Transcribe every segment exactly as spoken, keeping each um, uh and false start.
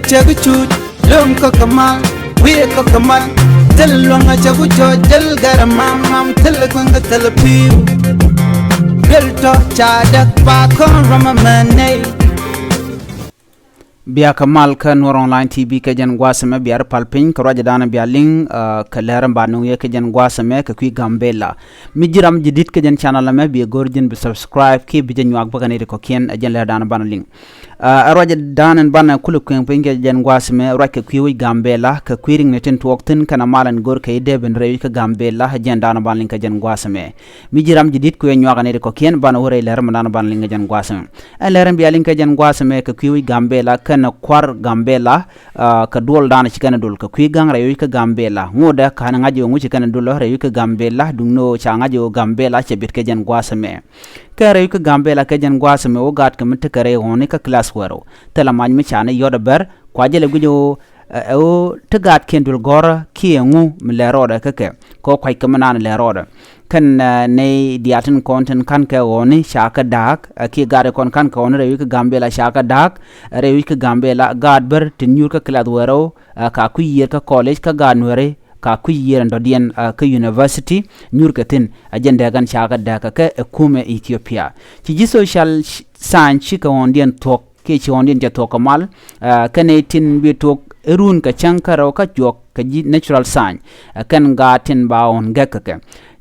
Cɛ kä cuc lom kä kä mal, wi̱i̱ kä kä mal. Thil luäŋ a cɛ ku cɔc jäl gɛr mam mam, thil kueŋ kä thil pi̱w. Duel tɔ ca däk ba kɔn ram a män ney. Bia kä mal kä Nuɔr Online T V kɛ jɛn gua̱a̱th ɛmɛ bia ri pal piny kɛ ruacɛ danɛ bia liŋ, ah, kɛ lɛr ɛn ba nuŋ yɛ kɛ jɛn gua̱a̱th ɛmɛ kɛ kui̱ Gambela. Mi ji̱ ram ji̱ di̱t kɛ jɛn channel ɛmɛ bia go̱r ji̱n bi subscribe kiɛ bi jɛ nyuak bä kɛ ni ri kɔ̱kiɛn ɛ jɛn lɛr danɛ banɛ liŋ. Ah, ɛ ruacɛ danɛ banɛ kulɛ kueŋ piny kɛ jɛn gua̱a̱th ɛmɛ ruac kɛ kui̱ wi̱c Gambela kɛ kui̱ riŋni tin tuɔɔk thi̱n kɛn a mal ɛn go̱r kɛ i̱ dee ben rɛy wi̱c kä Gambela ɛ jɛn danɛ banɛ liŋ kɛ jɛn gua̱a̱th ɛmɛ. Mi ji̱ ram ji̱ di̱t kuɛ nyuak ɛ ni ri kɔ̱kiɛn banɛ wä rɛy lɛr mɛ danɛ banɛ liŋ kɛ jɛn gua̱a̱th ɛmɛ. Ɛn lɛr in bia liŋ kä jɛn gua̱a̱th ɛmɛ kɛ kui̱ wi̱c Gambela kɛnɛ kua̱r Gambela, ah, kɛ duɔl danɔ ci kɛnɛ dul kɛ kui̱ ga̱ŋ rɛy wi̱c kä Gambela. Ŋotdɛ ka̱n ŋa̱c ɣöö ŋuci kɛnɛ dul rɛy wi̱c kä Gambela, duŋni ɣöö ca ŋa̱c ɣöö Gambela cɛ biɛt kɛ jɛn gua̱a̱th ɛmɛ. Kɛn rɛy wi̱c kä Gambela kɛ jɛn gua̱a̱th ɛmɛ ɣöö gaat kɛ mi tekɛ rɛy ɣɔ̱ni kä class wɛrɛw. Thilɛ mac mi ca ni yɔ̱t ɛ bär, kua jɛ lɛ guic ɣöö ɛ, ɛ ɣöö ti gaatkiɛn duël gɔ̱rä kiɛ ŋu mi lɛ rɔɔdɛ kä kɛ, kɛ ɣöö kua̱ckɛ mi naan lɛ rɔɔdɛ. Kɛn, ɛ, nɛy diaal tin kɔn tin ka̱n kɛ ɣɔ̱ni ca kɛ da̱a̱k, ɛ, kiɛ gaat kɔn ka̱n kɛ ɣɔ̱ni rɛy wi̱c kä Gambela ca kɛ da̱a̱k, ɛ, rɛy wi̱c kä Gambela gaat bär tin nyuur kä kilath wärä, ɛ, ka kui̱ yiër kä college kä gaat nuɛri, ka kui̱ yiër ɛn dɔ̱diɛn, ɛ, kä university nyuur kɛ thi̱n, ɛ jɛn dee kɛn ca kɛ da̱a̱k kɛ kɛ ɛ kumɛ Ethiopia. Ci ji̱ social science cikɛ ɣɔ̱ndiɛn thuɔ̱k kiɛ ci ɣɔ̱ndiɛn cɛ thuɔ̱k kɛ mal, ah, kɛn nɛy tin bi tuɔ̱k ɛ run kɛ cäŋ kä rɛw kä juɔk kɛ ji̱ natural science, ah, kɛn gaat tin ba ɣɔ̱n gɛk kɛ kɛ.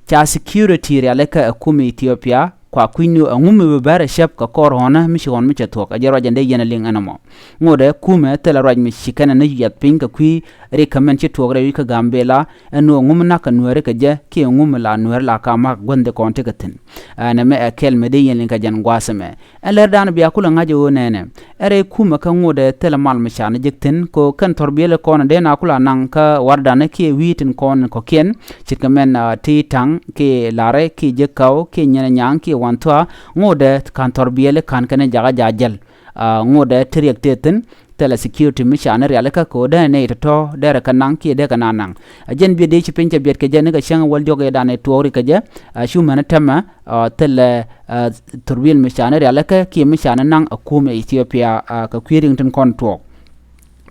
Ca security rialikä ɛ kumɛ Ethiopia, kua kui̱ny ni ɛ ŋu mi bi bɛr ɛ cäp kɛ kɔr ɣɔ̱nä mi ci ɣɔ̱n mi cɛ thuɔ̱k, ɛ jɛ ruac ɛn dee yɛn ɛ liŋ ɛn ɛmɔ. Ŋotdɛ kumɛ thilɛ ruac mi ci kɛn ɛ ni yiath piny kɛ kui̱ rik kɛ mɛn ci tuɔɔk rɛy wi̱c kä Gambela, ɛn ɣöö ŋu mi na̱k kɛ nuääri kɛ jɛ kiɛ ŋu mi la nuääri la ka ma̱k gua̱ndhi kɔn tekɛ thi̱n. Ah, nɛmɛ ɛ kɛl mi dee yɛn liŋ kɛ jɛn gua̱a̱th ɛmɛ. Ɛn lɛr danɛ bia kulɛ ŋa̱c ɛ ɣöö nɛnɛ ɛ rɛy kumɛ kä ŋotdɛ thilɛ mal mi canɛ jek thi̱n kɛ ɣöö kɛn thɔrbiɛli kɔn dee na kula naŋ kä wardanɛ kiɛ wi̱i̱ tin kɔn kɔ̱kiɛn ce̱tkɛ mɛn, ah, ti taŋ kiɛ larɛ kiɛ jek kaw kiɛ nyɛn nyaŋ kiɛ wan thua̱a̱ ŋotdɛ ka̱n thɔrbiɛli ka̱n kɛn jakä ja̱ jäl. Ah, ŋotdɛ ti riɛk tëë thi̱n thilɛ security mi canɛ rialikä kɛ ɣöö dee nɛy tɔ̱tɔ̱ dee rɛ kɛ naŋ kiɛ dee kɛ na naŋ. A jɛn biɛt dee ci piny cɛ biɛt kɛ jɛ ni kɛ cäŋ wäl diɔ̱k ëëdan ëë tuɔɔk ri kɛ jɛ, a cu mɛn tɛmɛ, a thilɛ, a thurbil mi canɛ rialikä kiɛ mi canɛ naŋ a kumɛ Ethiopia, a kɛ kui̱ riŋ tin kɔn tuɔɔk.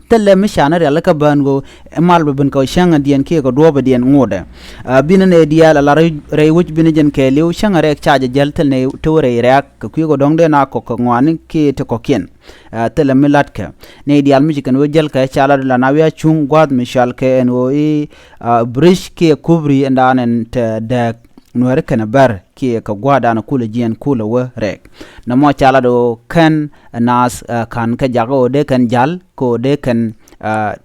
Thilɛ mi canɛ rialikä bään ɣöö ɛ mal bɛ ben kɛ cäŋ diɛn kiɛ kɛ duɔ̱ɔ̱p diɛn ŋotdɛ. A binɛ nɛ diaal a la rɛy wec binɛ jɛn kɛɛliw cäŋ rɛɛk ca jɛ jäl thil nɛ tëë rɛy rɛ̈ɛ̈k kɛ kui̱ kɛ dɔ̱ŋ dee na kɔk kɛ ŋɔaani kiɛ ti kɔ̱kiɛn. A thilɛ mi latkɛ nɛy diaal mi ci kɛn wee jäl kɛ ca lat la na wi̱i̱ a cuŋ gua̱a̱th mi cɔal kɛ ɛn ɣöö i̱, a bridge kiɛ kubri ɛn daan ɛn te dääk nuääri kɛnɛ bär kiɛ kɛ gua̱a̱th daan kulɛ jiɛn kulɛ wee rɛɛk. Nɔmɔ ca lat ɣöö kɛn naath, a ka̱n kɛ jakä ɣöö dee kɛn ja̱l kɛ ɣöö dee kɛn, a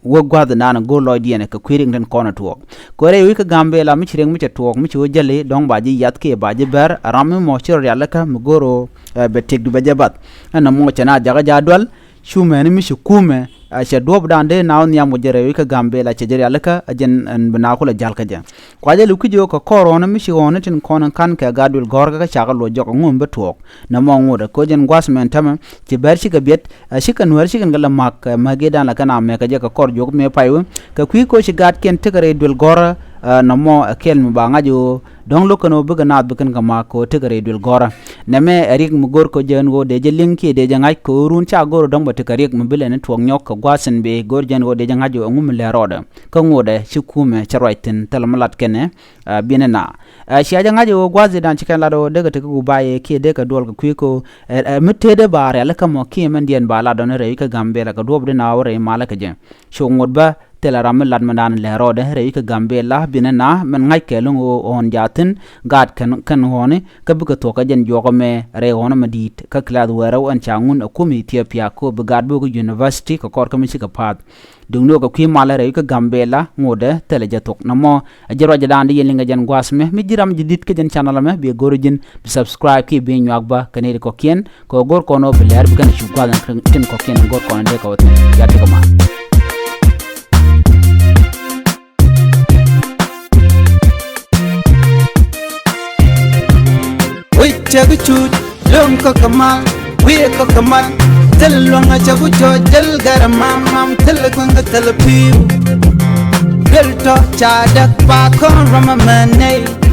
wä gua̱th naan go̱o̱r lɔcdiɛn kɛ kui̱ riŋ tin kɔn ɛ tuɔɔk. Kɛ rɛy wi̱c kä Gambela mi ci riŋ mi cɛ tuɔɔk mi ci wä jäli dɔ̱ŋ ba ji̱ yath kiɛ ba ji̱ bɛr a ram mi mɔ ci rɔ rialikä mi go̱o̱r ɣöö, ɛ, bɛ tëkdu bɛ jɛ bath. Ɛn nɔmɔ cɛ na jakä ja̱ dual cu mɛni mi ci kumɛ, ɛ, cɛ duɔ̱ɔ̱pdan dee na wä nhiam wä jɛ rɛy wi̱c kä Gambela cɛ jɛ rialikä ɛ jɛn ɛn bi na kulɛ ja̱l kä jɛ. Kua jɛ li kui̱c ɣöö kɛ kɔr ɣɔ̱nä mi ci ɣɔ̱nä tin kɔn ɛn ka̱n kɛ gat duël gɔ̱rkä kä cakɛ luɔc jɔk ɛ ŋum bi tuɔɔk. Nɔmɔ ŋotdɛ koc ɛn gua̱th mɛn tämɛ ci bɛr cikɛ biɛt, a cikɛ nuäär cikɛn kɛ lɛ ma̱k, ɛ, mäkidan la kɛn a mɛk kɛ jɛ kɛ kɔr juɔk mëë pay wee kɛ kui̱ koc ci gaatkiɛn tekɛ rɛy duël gɔ̱rä, ɛ, nɔmɔ ɛ kɛl mi ba ŋa̱c ɣöö dɔ̱ŋ lo̱k kɛn ɣöö bikɛ naath bi kɛn kɛ ma̱k kɛ ɣöö tekɛ rɛy duël gɔ̱rä. Nɛmɛ ɛ riɛk mi go̱r kɛ jɛ ɛn ɣöö dee jɛ liŋ kiɛ dee jɛ ŋa̱c kɛ ɣöö run ca go̱r ɣöö dɔ̱ŋ bɛ tekɛ riɛk mi bi lɛn i̱ tuɔɔk nyɔk kɛ gua̱th in bëë go̱r jɛ ɛn ɣöö dee jɛ ŋa̱c ɣöö ɛŋu mi lɛ rɔɔdɛ. Kä ŋotdɛ ci kumɛ cɛ ruac thi̱n thilɛ mi lat kɛnɛ, a, biɛnɛ na. A, cia jɛ ŋa̱c ɣöö gua̱a̱th i̱dan ci kɛn lat ɣöö dekɛ tekɛ gubayɛ kiɛ dekɛ duɔl kɛ kui̱ kä ɣöö, ɛ, ɛ, mi tëëdɛ ba rialikä mɔ kiɛ mɛn diɛn ba lat dɔ̱n rɛy wi̱c kä Gambela kɛ duɔ̱ɔ̱p di na wä rɛy malä kɛ jɛ. Cu ŋot bä thilɛ ram mi lat mɛn dan lɛ rɔɔdɛ rɛy wi̱c kä Gambela biɛnɛ na mɛn ŋa̱c kɛ lo̱ŋ ɣöö ɣɔ̱ɔ̱n jaathin gaat kɛn, kɛn ɣɔ̱ɔ̱ni kä bikɛ thuɔ̱k kɛ jɛn juɔkä mɛ rɛy ɣɔ̱ɔ̱ni mɛ di̱i̱t kä kilath wɛɛrɛ wä ɛn ca ŋun ɛ kum Ethiopia kɛ ɣöö bi gaat bok kä university kɛ kɔr kä mi cikɛ pa̱a̱th. Duŋni ɣöö kɛ kui̱ malä rɛy wi̱c kä Gambela ŋotdɛ thilɛ jɛ thok. Nɔmɔ ɛ jɛ ruacdan di yɛn liŋ kɛ jɛn gua̱a̱th mɛ mi ji̱ ram ji̱ di̱t kä jɛn channel mɛ bi go̱r ji̱n bi subscribe kiɛ bi nyuak bä kɛ nɛy ti kɔ̱kiɛn kɛ ɣöö go̱r kɔn ɣöö bi lɛr bi kɛn cu gua̱a̱th tin kɔ̱kiɛn go̱r kɔn dee kɛ wä thi̱n. Cia tekɛ mal. Wi̱c cɛ bi cuc luɔ̱ŋ kä kɛ mal, wi̱i̱ kä kɛ mal. Thil luɔ̱ŋ a cɛ bi cɔc jäl gɛr mam mam, thil kueŋ kä thil pi̱w. Duel tɔ ca däk ba kɔn ram a mɛn nɛy.